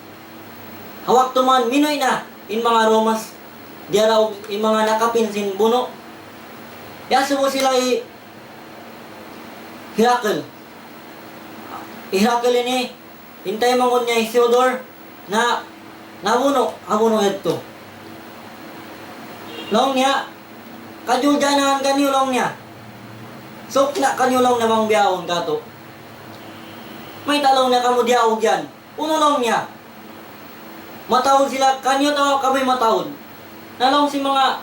Ha waktu man minuwi' na in manga Romans, diyaraug in manga nakapin sin bunu'. Iyasubu sila hi Herakl. Hi Herakl ini, in taymanghud niya hi Theodore, na, nabunu', ha bunu' yadtu. Laung niya, "Kajujanahan kaniyu," laung niya. "Sukna' kaniyu," laung niya, "bang bihaun katu'. Mayta'," laung niya, "kamu diyaug yan? Unu," laung niya, "mataud sila kaniyu atawa kamuy mataud?" Na laung sin manga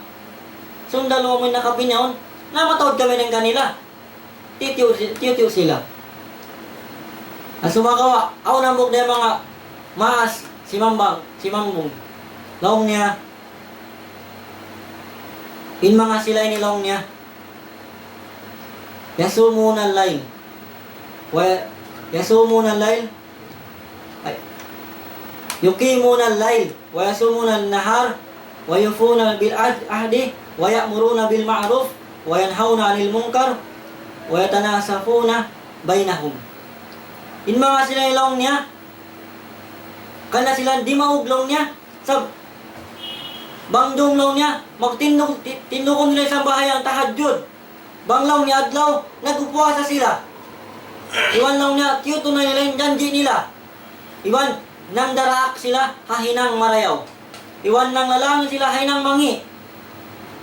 sundalu amuin nakapin yaun, "Na, mataud kami dayn kanila." Tiyutiyu si-, tiyutiyu sila. Na sumagawa', awn hambuuk dayn ha manga maas, simambung, simambung. Laung niya, in manga sila ini laung niya, يصومون الليل و، يصومون الليل، أي، يقيمون الليل ويصومون النهار ويوفون بالعهد ويأمرون بالمعروف وينهون عن المنكر ويتناصفون بينهم. In manga sila ini laung niya, kaniya sila dimaug laung niya, sab-, bang dum laung niya, magtindug, ti-, tindug nila in sambahayang tahajjud. Bang laung niya adlaw, nagpupuasa sila. Iban laung niya, tiyutunay nila in janji' nila. Iban, nangdaraak sila ha hinang marayaw. Iban, nanglalangin sila ha hinang mangi'.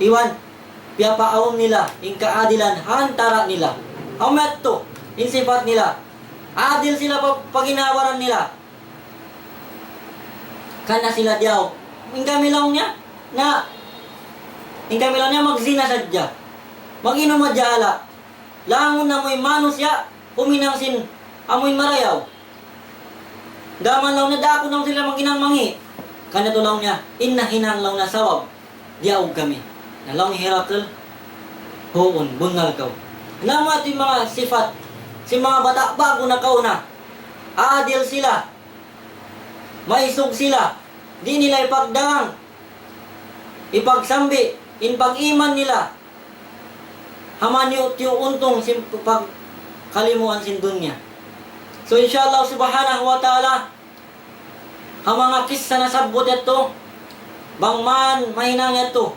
Iban, piyapaawn nila in kaadilan ha antara' nila. Amu yadtu in sipat nila. Adil sila pa, pa ginhawa-baran nila. Kaniya sila diyaug. In kami laung niya, na, in kami laung niya magzina sadja. Mag-inum sadja alak. Langun na amuin manusiya', huminang sin amuin marayaw. Gām laung niya, dākun laung sila maghinang mangi'. Kaniya tuud laung niya, in nahinang laung niya sabab diyaug kami. Na laung hi Herakl, "Huun, bunnal kaw." Na amu yadtu in manga sipat sin manga bata' ba'gu nakauna. Adil sila. Maisug sila. di' nila ipagdarang, ipagsambi', in pag-iman nila, ha maniyu'-tiyu' untung sin pagkalimuan sin dunya. So, insha Allah subhanahu wa ta'ala, ha manga kissa nasabbut yadtu, bang man mahinang yadtu,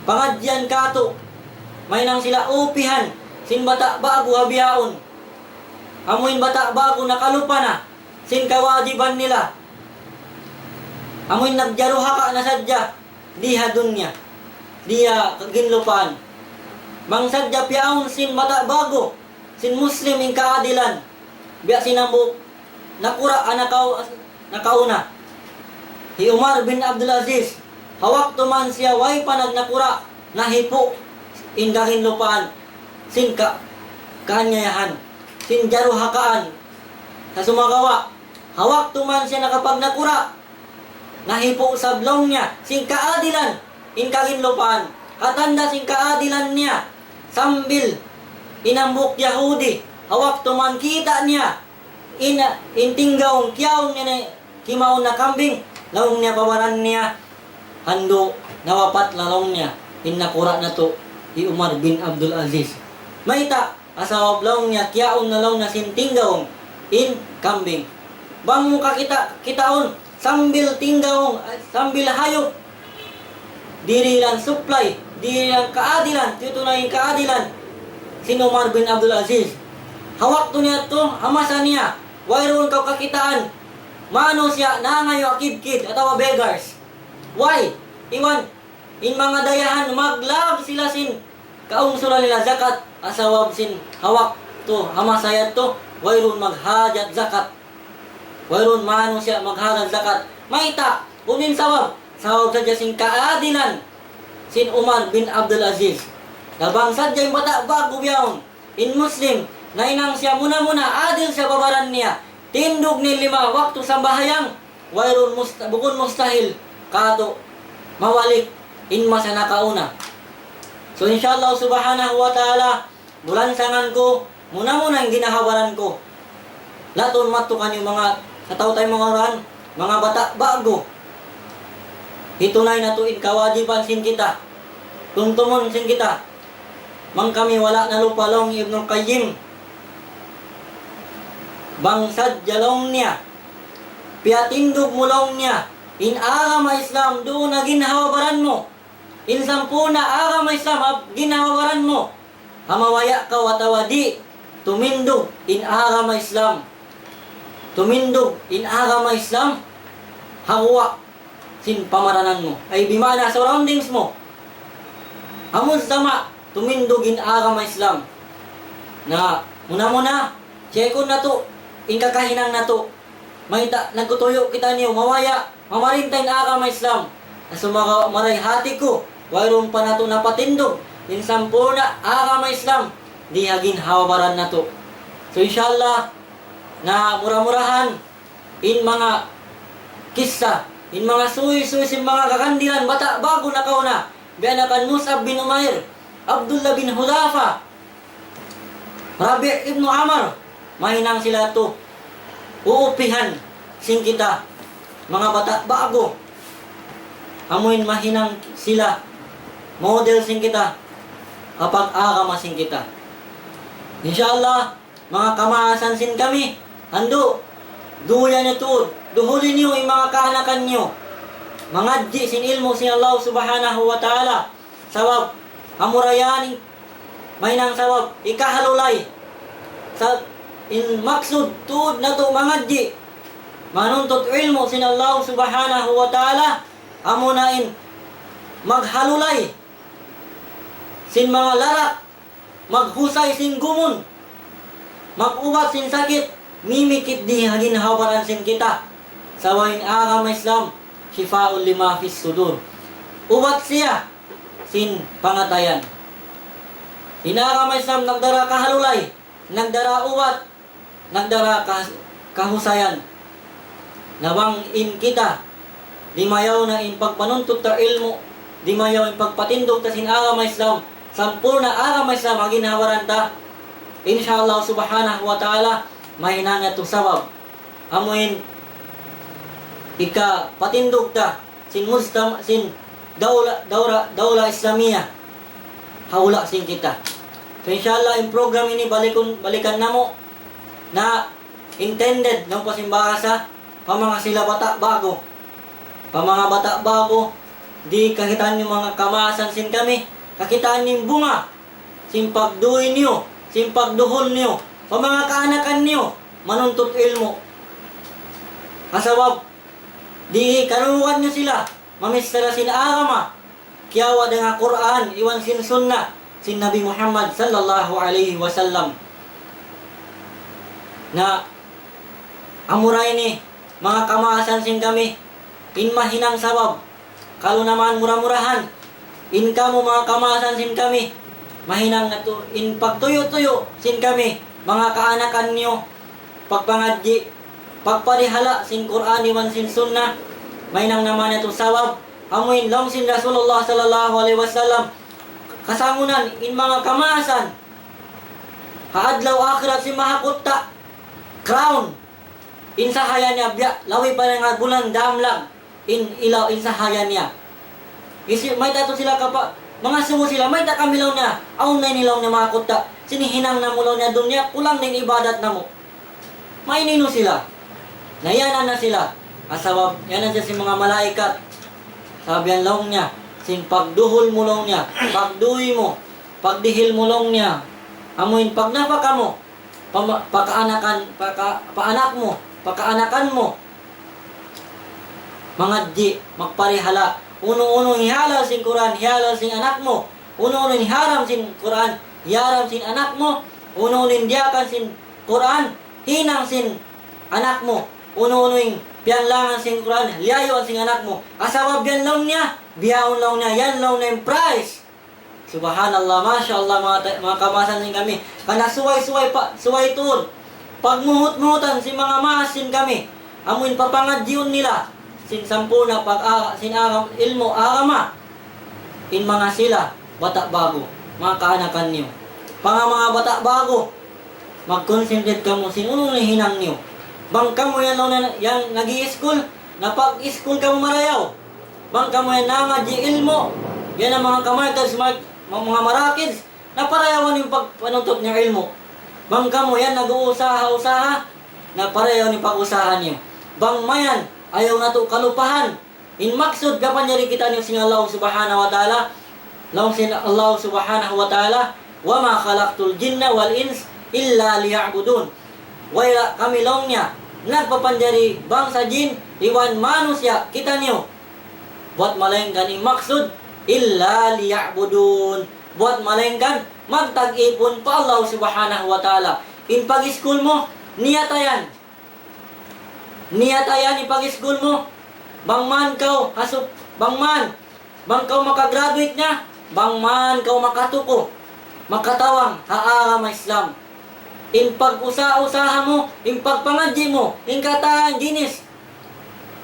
pangadjian katu', mahinang sila upihan, sin bata' ba'gu ha bihaun. Amu in bata' ba'gu nakalupa na, sin kawajiban nila. Amu in nagjaruhaka na sadja, di ha dunya, di ha kaginlupaan. Bang sadja piyaawn sin bata' ba'gu, sin Muslim in kaadilan, biya' sin hambuuk nakura' ha nakau-, nakauna. Hi Umar bin Abdul Aziz, ha waktu man siya way pa nagnakura', nahipu' in kaginlupaan, sin ka-, kaanyayahan, sin jaruhakaan. Sa' sumagawa', ha waktu man siya nakapagnakura', nahipu' sab laung niya sin kaadilan in kaginlupaan. Katanda' sin kaadilan niya, sambil in hambuuk Yahudi, ha waktu man kita' niya in, in tinggaung kiyaun niya na kimaun na kambing, laung niya pa baran niya, "Andu', nawapat na," laung niya, "in nakura' natu', hi Umar bin Abdul Aziz." Mayta'? Sabab laung niya, kiyaun na laung niya sin tinggaung in kambing. Bang mu kakita', kitaun, sambil tinggaung, sambil hayup, diri lang supply, diri lang kaadilan, titunay in kaadilan sin Umar bin Abdul Aziz. Ha waktu niya tu, ha masa niya, wayruun kaw kakitaan manusiya' nangayu' ha kidkid atawa beggars. Why? Iban in manga dayahan, maglag sila sin kaungsulan nila zakat, sabab sin ha waktu, ha masa yadtu, wayruun maghajat zakat. Wayruun manusiya' maghajat zakat. Mayta'? Unu in sabab? Sabab sadja sin kaadilan sin Umar bin Abdul Aziz. Na bang sadja in bata' ba'gu bihaun, in Muslim, nahinang siya muna-muna, adil siya pa baran niya, tindug niya lima waktu sambahayang, wayruun musta-, bukun mustahil katu' mabalik in masa nakauna. So, insha Allah subhanahu wa ta'ala, bulansangan ku, muna-muna in ginhawa-baran ku. Latun madtu kaniyu manga, sa' tau tayu manga uran, manga bata' ba'gu. Hitunay natu' in kawajiban sin kita. Tumtumun sin kita. Bang kami wala' nalupa laung Ibnul Qayyim. Bang sadja laung niya, piyatindug mu laung niya in agama Islam duun ha ginhawa-baran mu. In sampurna' agama Islam ha ginhawa-baran mu. Ha mabaya' kaw atawa di', tumindug in agama Islam. Tumindug in agama Islam ha guwa' sin pamaranan mu. Ay, bima'na surroundings mu. Ha mujtama', tumindug in agama Islam. Na, muna-muna, check-un natu' in kakahinang natu'. Mayta', nagkutuyu' kitaniyu, mabaya', mamarinta in agama Islam. Na sumagawa' maray hati ku, wayruun pa natu' napatindug in sampurna' agama Islam, di ha ginhawa-baran natu'. So, insha Allah, na mura-murahan, in manga kissa, in manga suysuy sin manga kakandilan, bata' ba'gu nakauna, biya' na kan Mus'ab bin Umair, Abdullah bin Hudhafa, Rabi' ibn Amr, mahinang sila tu uupihan sin kita, manga bata' ba'gu. Amuin mahinang sila model sin kita, ha pag-agama sin kita. Insha Allah, manga kamaasan sin kami, andu', duya niyu tuud, duhuli niyu in manga kaanakan niyu mangadji' sin ilmu' sin Allah Subhanahu wa Ta'ala. Sabab, amura yan in mahinang sabab hikahalulay. Sa' in maksud tuud natu' mangadji', manuntut ilmu' sin Allah Subhanahu wa Ta'ala, amuna in maghalulay sin manga larak, maghusay sin gumun, mag-ubat sin sakit, mimikit di ha ginhawa-baran sin kita. Sabab in agama Islam, شفاء لما في الصدور. Ubat siya sin pangatayan. In agama Islam nagdara kahalulay, nagdara ubat, nagdara ka-, kahusayan. Na bang in kita, dimayaw na in pagpanuntut ta ilmu', dimayaw in pagpatindug ta sin agama Islam, sampurna' agama Islam ha ginhawa-baran ta, insha Allah Subhanahu wa Ta'ala, mahinang yadtu sabab. Amuin hikapatindug ta sin mujtama', sin dawla, dawla, dawla Islamiyah ha hula' sin kita. So, inshallah, in program ini balikun, balikan namu' na intended, laung pa sin bahasa, pa manga sila bata' ba'gu. Pa manga bata' ba'gu, di' kakitaan niyu manga kamaasan sin kami, kakitaan niyu in bunga sin pagduy niyu, sin pagduhul niyu, pa manga kaanakan niyu, manuntut ilmu'. Ha sabab, di' karuugan niyu sila, mamichara sin agama, kiyawa' dayn ha Qur'an, iban sin sunnah, sin Nabi Muhammad sallallahu alayhi wasallam. Na, amura ini, manga kamaasan sin kami, in mahinang sabab, kalu naman mura-murahan, in kamu manga kamaasan sin kami, mahinang natu', in pagtuyu'-tuyu' sin kami, manga kaanakan niyu, pagpangadji', pagparihala' sin Qur'an iban sin sunnah, mahinang naman natu' sabab, amu in laung sin Rasulullah sallallahu alayhi wasallam, kasangunan in manga kamaasan, ha adlaw akhirat sin mahakutta', crown, in sahaya niya biya', labi pa dayn ha bulan damlag, in ilaw, in sahaya niya. Hisiyu, mayta' tuud sila kapa-, mangasubu sila, mayta' kami laung niya, awn na ini laung niya mahakutta', sin hinang namu' laung niya dunya, kulang na in ibadat namu'. Mahinang sila. Nayanan na sila. Ha sabab, yanan sila sin manga malaikat. Sabab yan laung niya, sin pagduhul mu laung niya, pagduy mu, pagdihil mu laung niya. Amu in pagnapaka mu, pama-, pakaanakan, paka-, paanak mu, pakaanakan mu. Mangadji', magparihala'. Unu-unu in hihalal sin Qur'an, hihalal sin anak mu. Unu-unu in haram sin Qur'an, hiharam sin anak mu. Unu-unu in diyaak sin Qur'an, hinang sin anak mu. Unu-unu in piyanglangan sin Qur'an, liyayuan sin anak mu. Ha sabab yan laung niya, bihaun laung niya, yan laung niya in price. Subhanallah, masha Allah, manga ta-, manga kamaasan sin kami. Karna' subay-subay pa, subay tuud. Pagmuhut-muhutan sin manga maas sin kami. Amu in papangadjiun nila. Sin sampurna' pag-, a-, sin agam-, ilmu' agama. In manga sila, bata' ba'gu, manga kaanakan niyu. Manga, manga bata' ba'gu, mag-concentrate kamu sin unu in hinang niyu. Bang kamu yan laung niya, yan nag-i-school, na pag-school kamu marayaw. Bang kamu yan nangadji' ilmu', yan in manga kamarkaz, mar-, ma-, manga marakis, na parayawan in pag-, panuntut niyu ilmu'. Bang kamu yan nag-uusaha-usaha, na parayawan in pag-usaha niyu. Bang mayan, ayaw natu' kalupahan in maksud kapanjari kitaniyu sin Allah Subhanahu wa Ta'ala, laung sin Allah Subhanahu wa Ta'ala, وما خلقت الجن والإنس إلا ليعبدون. Wala' kami laung niya nagpapanjari bangsa jin iban manusiya' kitaniyu. Buwat malaingkan in maksud, إلا ليعبدون. Buwat malaingkan magta'at pa Allah Subhanahu wa Ta'ala. In pag-school mu, niyata yan. Niyata yan in pag-school mu. Bang man kaw, hasup, bang man. Bang kaw makagraduate niya, bang man kaw makatuku, makatawang ha agama Islam. In pag-usa-usaha mu, in pagpangadji' mu, in katan ginis.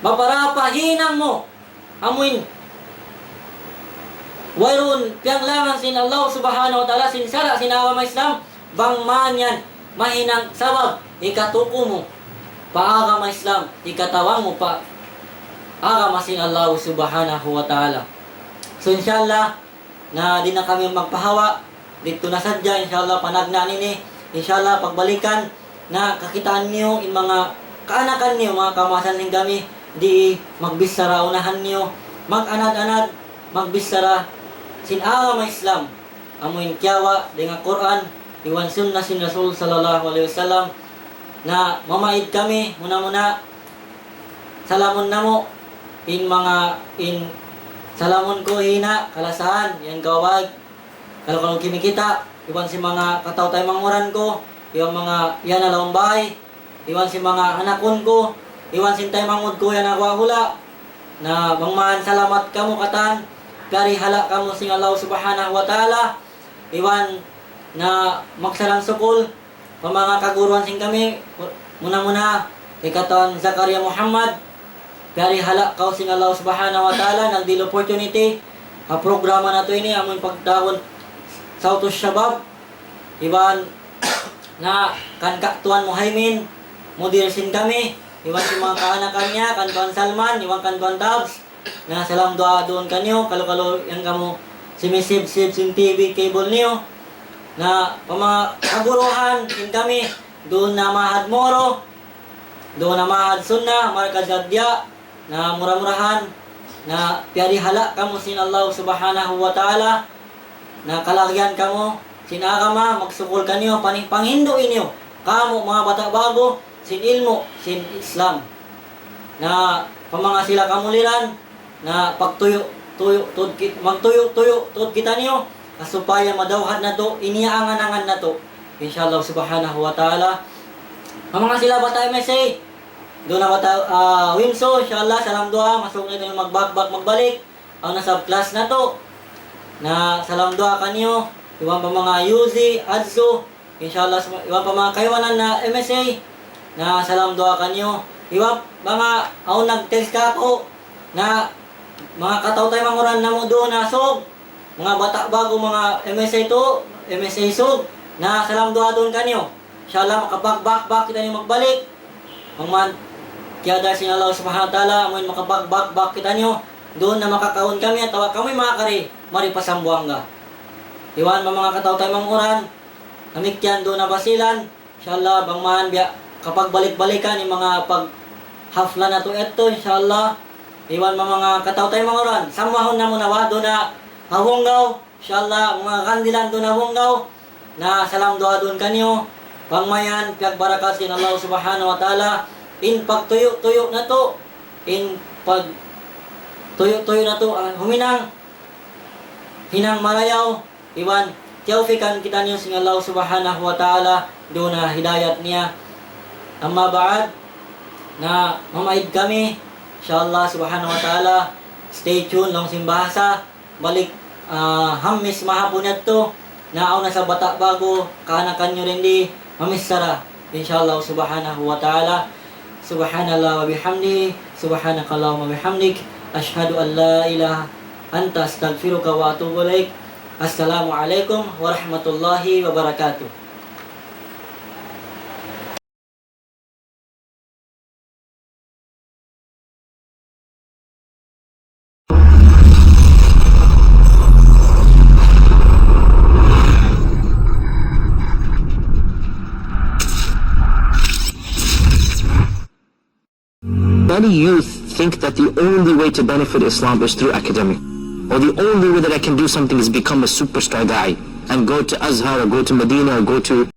Maparapa hinang mu. Amu in wayruun piyanglangan sin Allah Subhanahu wa Ta'ala, sin sara' sin agama Islam, bang man yan mahinang sabab hikatuku mu pa agama Islam, hikatawang mu pa agama sin Allah Subhanahu wa Ta'ala. So, inshallah, na di' na kami magpahawa, didtu na sadja, inshallah, panagnaan ini, inshallah, pagbalikan, na kakitaan niyu in manga kaanakan niyu, manga kamaasan sin kami, di' magbichara unahan niyu, mag-anad-anad, magbichara sin agama Islam, amu in kiyawa' dayn ha Qur'an, iban sunnah sin Rasul sallallahu alayhi wasallam, na mamaid kami, muna-muna, salamun namu', in manga, in salamun ku hina, kalasahan, yan kawag, kalu-kalu kimikita', iban sin manga kataw-taymanghuran ku, iban manga yana lawm bay, iban sin manga anakun ku, iban sin taymanghud ku yana guwa' hula'. Na bang man salamat kamu katan, piyarihala' kamu sin Allah Subhanahu wa Ta'ala, iban na magsalam sukul, pa manga kaguruhan sin kami, muna-muna, kay katan Zakaria Muhammad, piyarihala' kaw sin Allah Subhanahu wa Ta'ala, nagdihil opportunity, ha programa natu' ini, amu in pagtawagun Sawtus Shabab, iban na kan Ka Tuan Muhaymin, mudir sin kami, iban sin manga kaanakan niya, kan Tuan Salman, iban kan Tuan Tabs. Na salam duwaa duun kaniyu, kalu-kalu yan kamu simisib-sib sin T V cable niyu. Na pa manga kaguruhan sin kami, duun ha Ma'had Moro, duun ha Ma'had Sunnah, Markaz Ad-Diya, na mura-murahan, na piyarihala kamu sin Allah Subhanahu wa Ta'ala, na kalagihan kamu sin agama, magsukul kaniyu, pani-, panghindu' niyu, kamu manga bata' ba'gu, sin ilmu', sin Islam. Na pa manga sila kamuliran, na pagtuyu'-tuyu' tuud ki-, magtuyu'-tuyu' tuud kitaniyu, na supaya madawhat natu' in iyaangan-angan natu'. Insha Allah Subhanahu wa Ta'ala. Pa manga sila bata' M S A, duun ha bata', ah, Wimso, insha Allah, salam duwaa, masuuk na kitaniyu magbakbak, magbalik. Awn na sab class natu'. Na salam duwaa kaniyu, iban pa manga Yuzi, Adzu, insha Allah, sum-, iban pa manga kaibanan ha M S A, na salam duwaa kaniyu. Iban manga awn nag-text kāku', na manga kataw-taymanghuran namu' duun ha Sug, manga bata' ba'gu, manga M S A tu, M S A Sug, na salam duwaa duun kaniyu. Insha Allah, makabakbak-bak kitaniyu magbalik. Bang man, kiyadaan sin Allah Subhanahu wa Ta'ala, amuin makabakbak-bak kitaniyu, duun na makakaun kami, atawa kami makakari, mari pa Sambuwanga. Iban pa manga kataw-taymanghuran, damikkiyan duun ha Basilan, insha Allah, bang man biya' kapagbalik-balikan in manga paghafla natu' yadtu, insha Allah. Iban pa manga kataw-taymanghuran, samahun namu' na wa duun ha Hunggaw, insha Allah, manga Kandilan duun ha Hunggaw, na salam duwaa duun kaniyu, bang mayan, piyagbarakat sin Allah Subhanahu wa Ta'ala, in pagtuyu'-tuyu' natu', in pagtuyu'-tuyu' natu', ah, huminang, hinang marayaw, iban tiyawfikan kitaniyu sin Allah Subhanahu wa Ta'ala, duun ha hidayat niya. Amma ba'd, na mamaid kami, insha Allah Subhanahu wa Ta'ala, stay tuned, laung sin bahasa, balik, ah, Hammis mahapun yadtu, na awn na sab bata' ba'gu, kaanakan niyu dindi, mamichara, insha Allah Subhanahu wa Ta'ala. سبحان الله وبحمده، سبحانك اللهم وبحمدك، أشهد أن لا إله أنت، أستغفرك وأتوب إليك. السلام عليكم ورحمة الله وبركاته. Many youth think that the only way to benefit Islam is through academic, or the only way that I can do something is become a superstar da'i and go to Azhar or go to Medina or go to